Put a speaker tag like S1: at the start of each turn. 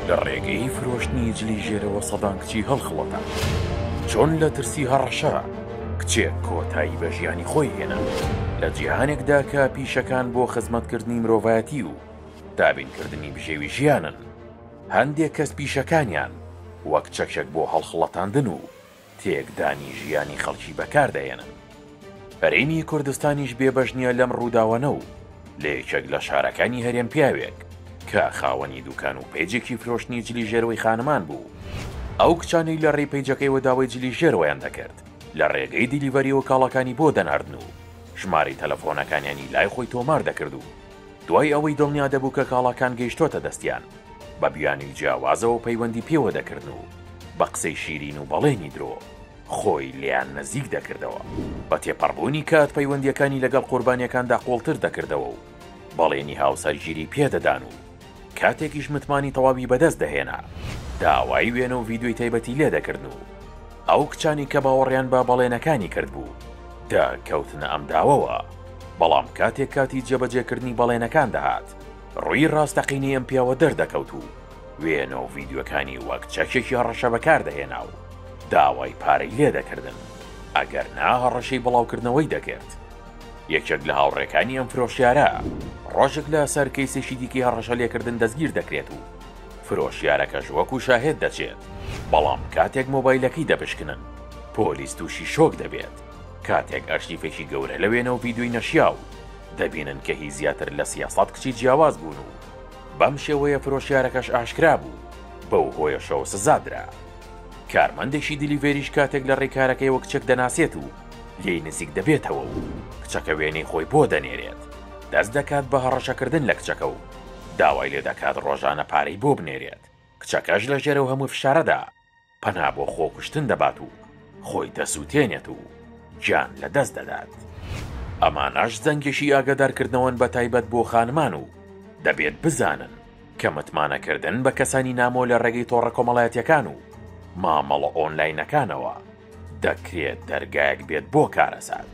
S1: لە ڕێگەی فرۆشتنی جلی ژێرەوە سەدان کچی هەڵخڵەتاند. چۆن لە ترسی هەڕەشە کچێک کۆتایی بە ژیانی خۆی هێنا؟ لە جیهانێکدا کە پیشەکان بۆ خزمەتکردنی مرۆڤایەتی و دابینکردنی بژێوی ژیانن، هەندێک کەس پیشەکانیان وەک چەکێک بۆ هەڵخڵەتاندن و تێکدانی ژیانی خەڵکی بەکاردەهێنن. هەرێمی کوردستانیش بێبەش نییە لەم ڕووداوانە و لە یەکێک لە شارەکانی هەرێم پیاوێک کە خاوەنی دوکان و پەیجێکی فرۆشتنی جلی ژێرەوەی خانمان بوو، ئەو کچانەی لە ڕێی پەیجەکەیەوە داوای جلی ژێرەوەیان دەکرد لە ڕێگەی دیلیڤەریەوە کاڵاکانی بۆ دەناردن و ژمارەی تەلەفۆنەکانیانی لای خۆی تۆمار دەکرد و دوای ئەوەی دڵنیا دەبوو کە کاڵاکان گەیشتۆتە دەستیان بە بیانووی جیاوازەوە پەیوەندی پێوە دەکردن و بە قسەی شیرین و بەڵێنی درۆ خۆی لێیان نزیک دەکردەوە. بە تێپەڕبوونی کات پەیوەندییەکانی لەگەڵ قوربانییەکاندا قووڵتر دەکردەوە و بەڵێنی هاوسەرگیری پێ دەدان و کاتێکیش متمانی تەواوی بەدەست دەهێنا داوای وێنە و ڤیدیۆی تایبەتی لێ دەکردن و ئەو کچانەی کە باوەڕیان بە بەڵێنەکانی کردبوو دەکەوتنە ئەم داوەوە، بەڵام کاتێک کاتی جێبەجێکردنی بەڵێنەکان دەهات ڕووی ڕاستەقینەی ئەم پیاوە دەردەکەوت و وێنە و ڤیدیۆکانی وەک چەکێکی هەڕەشە بەکاردەهێنا و داوای پارەی لێدەکردن ئەگەر نا هەڕەشەی بڵاوکردنەوەی دەکرد. یەکێک لە هاوڕێکانی ئەم فرۆشیارە ڕۆژێک لە سەر کەیسێکی دیکەی هەڕەشە لێکردن دەستگیر دەکرێت و فرۆشیارەکەش وەکو شاهێد دەچێت، بەڵام کاتێک مۆبایلەکەی دەپشکنن پۆلیس تووشی شۆک دەبێت کاتێک ئەرشیفێکی گەورە لە وێنە و ڤیدیۆی نەشیاو دەبینن کە هی زیاتر لە 300 کچی جیاواز بوون و بەم شێوەیە فرۆشیارەکەش ئاشکرا بوو، بەو هۆیەشەوە سزا درا. کارمەندێکی دیلیڤەریش کاتێک لە ڕێی کارەکەیەوە کچێک دەناسێت و لێی نزیک دەبێتەوە و کچەکە وێنەی خۆی بۆ دەنێرێت، دەست دەکات بە هەڕەشەکردن لە کچەکە و داوای لێ دەکات ڕۆژانە پارەی بۆ بنێرێت، کچەکەش لە ژێر ئەو هەموو فشارەدا پەنا بۆ خۆکوشتن دەبات و خۆی دەسووتێنێت و گیان لە دەست دەدات. ئەمانەش زەنگێکی ئاگادارکردنەوەن بە تایبەت بۆ خانمان و دەبێت بزانن کە متمانەکردن بە کەسانی نامۆ لە ڕێگەی تۆڕە کۆمەڵایەتیەکان و مامەڵە ئۆنلاینەکانەوە دەکرێت دەرگایەک بێت بۆ کارەسات.